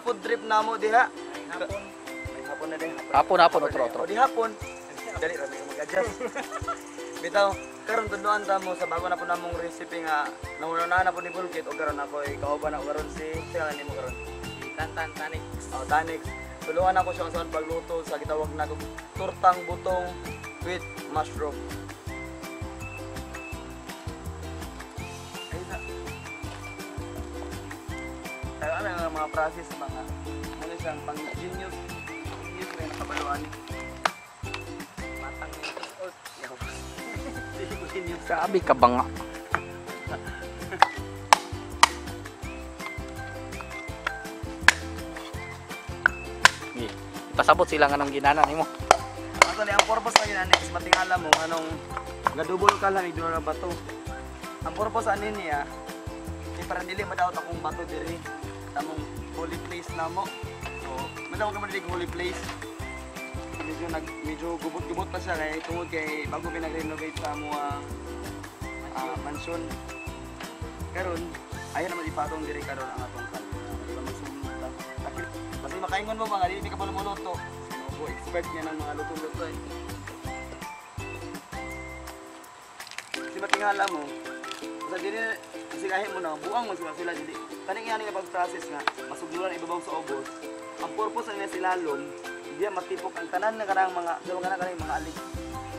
food trip namo diha. Hapon. May hapon na diha. Hapon, hapon, otro, otro. O di hapon. Dali ra mi mag-adjust. Bitaw, karon tudloan ta mo sa bago na po namong recipe nga nanguna na po ni Bulkit o karon ako kauban na karon si sila nimo karon. Si Tantan Tanix. Oh, Tanix. Tulungan ako siya sa pagluto sa gitawag na tortang butong with mushroom. Ayun na. Tayo ano ang mga process mga ano siyang pang genius genius na nakabaluan. Matang ni old. Hindi ko genius. Grabe ka banga. Gi, ipasabot sila nga nung ginana nimo. Actually, ang purpose na yun, is matingala mo anong gadubol ka lang igdura ng bato. Ang purpose ani niya, di para dili madaot akong bato diri sa among holy place na mo. So, madaot ka man dili holy place. Medyo gubot-gubot pa siya kay tungod kay bago pinag-renovate sa amo ang mansion. Karon, ayaw naman ipatong diri karon ang atong kan. Di ba magsunod ta? Kasi makaingon mo ba nga dili ka pa lumuluto. Sino expert niya ng mga luto-luto eh. Kasi matingala mo, sa dili kasi kahit mo na buang mo sila sila dili. Kaning yani nga pag-process nga masugdulan ibabaw sa ubos. Ang purpose na niya silalom, diya matipok ang tanan na kanang mga daw kana kanang mga alig.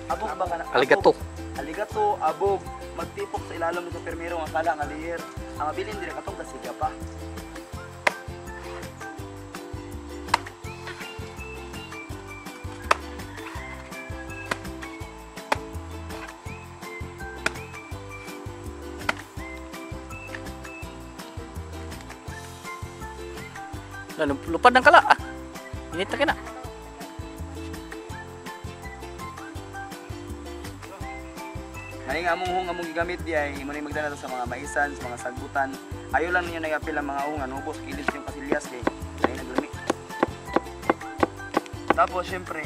Abog ba kana? Aligato. Aligato, abog, magtipok sa ilalom sa permero nga kala nga layer. Ang mabilin diri katong kasiga pa. Lupad ng kala. Ah. Init na kina. Ngayon nga among hung among gigamit di ay mo ni magdala sa mga maisan, sa mga sagbutan. Ayo lang ninyo nagapil ang mga ungan, ubos kilid yung kasilyas kay ay naglami. Tapos syempre,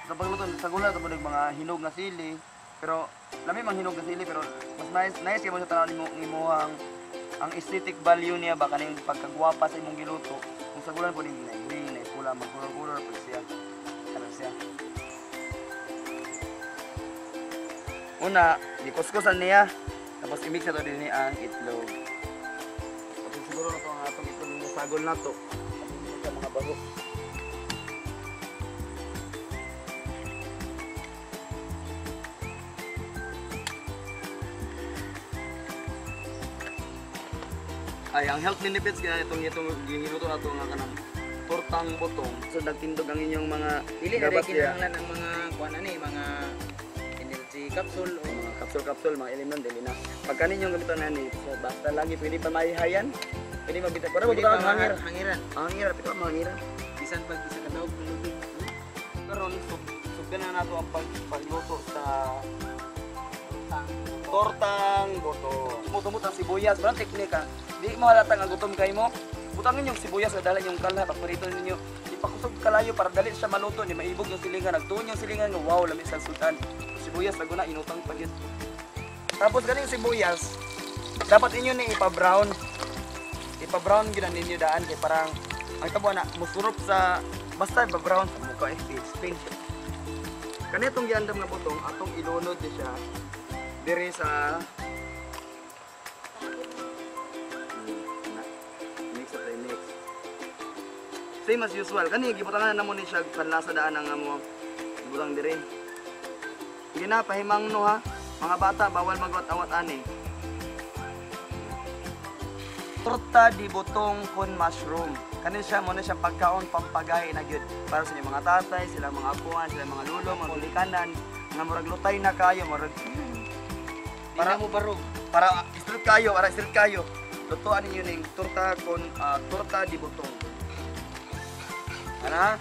sa pagluto sa gula to mga hinog nga sili, pero lami mang hinog nga sili pero mas nice nice kay mo sa tan-aw nimo imuhang ang aesthetic value niya ba kaning pagkagwapa sa imong giluto. Kung sa gulan po din na green, na pula, magkulor-kulor po siya. Ano siya? Una, gikuskusan niya. Tapos i-mix na to din ang itlog. Tapos siguro na to ang atong itlog nga sagol na to. Sa mga bago. Ay, ang health benefits kaya itong itong giluto na to nga kanang tortang butong. So nagtindog ang inyong mga Dili na gabas rin diya. kinahanglan ang mga kuan ani, mga energy capsule o Mga kapsul-kapsul, mga ilim nun, dili na. Pagka ninyong gamiton na ni, so basta lagi pwede pa maihayan, pwede mabita. Pero pwede mabuta pa ang hangir. hangiran. Ang hangira, pwede pa mahangiran. Bisan pag isa ka daog lubig. Karon, sugdan na nato ang pagluto sa tortang boto. Mutumot ang sibuyas, walang teknika. Di mo halata nga gutom kay mo. Butangin yung sibuyas nga dala yung kalha, pagparito ninyo. Ipakusog kalayo para dali siya maluto, ni maibog yung silingan, nagtuon yung silingan, nga wow, lami sa sultan. Sibuyas laguna inutang pa gyud. Tapos ganing sibuyas, dapat inyo ni ipa-brown. Ipa-brown gyud ninyo daan kay parang ang tabo na musurop sa basta ipa-brown sa mukha eh, explain. Kanitong giandam nga butong atong ilunod ni siya diri sa mix at mix. Same as usual. Kani gibutangan na mo ni siya panlasa daan ang amo butang diri. Sige na, pahimang no ha. Mga bata, bawal magwat-awat ani. Torta di butong con mushroom. Kani siya mo na siya pagkaon pampagay na gyud para sa inyong mga tatay, sila mga apuan, sila mga lulo, mga kulikanan, nga murag lutay na kayo, murag Para mo barog. Para street kayo, para street kayo. Lutuan ninyo ning torta con torta di butong. Ana?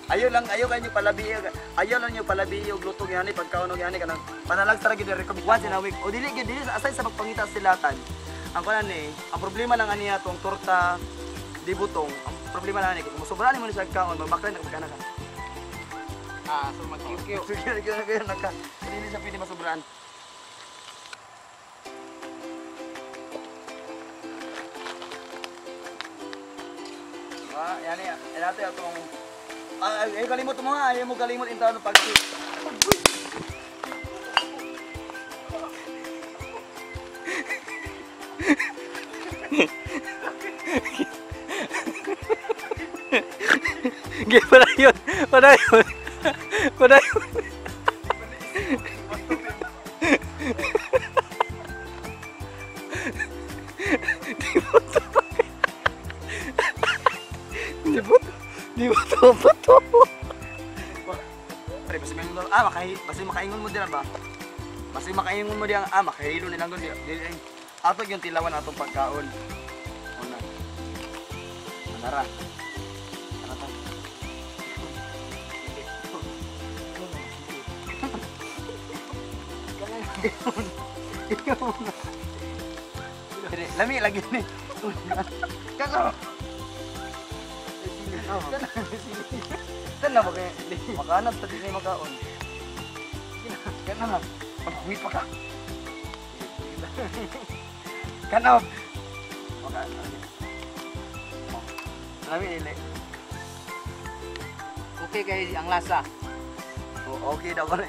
Ayo lang, ayo kayo palabi, ayo lang nyo palabi og luto gyani pagkaon og gyani kanang panalag sa gyud recommend once in a week. O dili gyud dili aside sa pagpangita silatan. Ang kuan ni, ang problema lang ani atong torta di butong, ang problema lang ani kung mosobra nimo ni siya kaon, magbakla na ka ka. Ah, so mag-QQ. Sige, sige, sige, naka. Dili siya pwede masobraan. Ah, yan yan. Yan natin atong. Ah, ay, ay kalimot mo ha. Ayaw mo kalimot in taon pag. Gi padayon. Padayon. Padayon. Di mo to. Di mo to. Di mo to. Bato. Pre, basta may basta makaingon mo dira ba? Basta makaingon mo diya, makahilo nilang gud dili ay. Ato yung tilawan atong pagkaon. Una. Manara. Ano ta? Dili, lami lagi ni. Kako. Tan na ba kay makanap ta dinay makaon. Kana na. Paghuwit pa ka. Kana. Makaan. Lami dili. Okay guys, ang lasa. Oh, okay daw ka na.